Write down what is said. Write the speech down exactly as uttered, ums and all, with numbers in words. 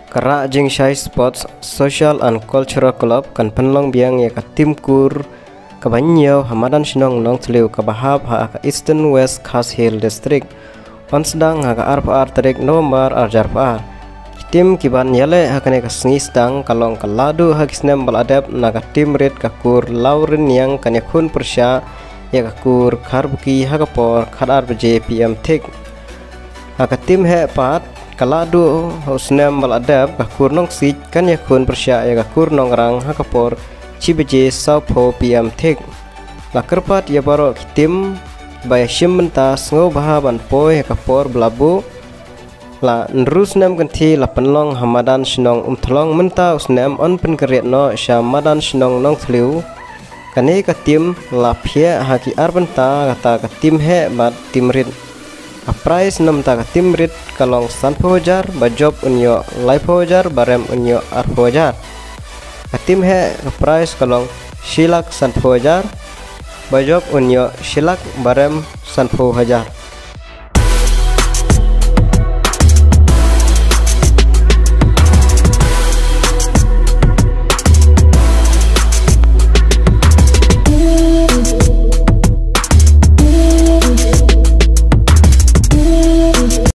Ka Rah Jingshai Sports Social and Cultural Club kan pynlong biang ïa ka tim kur kaba hynñiew ha madan shnong Nongthliew kaba hap ha ka Eastern West Khasi Hills District. Yn sdang ha ka arphew ar tarik November arhajar arphew ar. Ki tim kiban ïaleh ha kane ka sngi sdang ka long ka Lahduh ha ki snem ba la dep na ka tim rit ka kur Lawriniang kan ïakhun pyrshah ïa ka kur Kharbuki ha ka por khatar baje P M thik. Ha ka tim heh pat ka Lahduh ha u snem ba la dep ka kur Nongsiej kan ïakhun pyrshah ïa ka kur Nongrang ha ka por shi baje sawphew P M thik. La kyrpad ïa baroh ki tim ba ïa shim bynta sngewbha ban poi ha ka por ba la buh. La hynriew snem kynthih la pynlong ha madan shnong Umthlong, mynta u snem yn pynkynriah noh sha madan shnong Nongthliew. Kane ka tim la phiah ha ki ar bynta, kata ka tim heh bad tim rit. Ka prize na bynta ka tim rit ka long sanphew hajar, ba jop un ïoh laiphew hajar, ba rem un ïoh arphew hajar. Ka tim heh ka prize ka long shi lak sanphew hajar, ba jop un ïoh shi lak, ba rem sanphew hajar.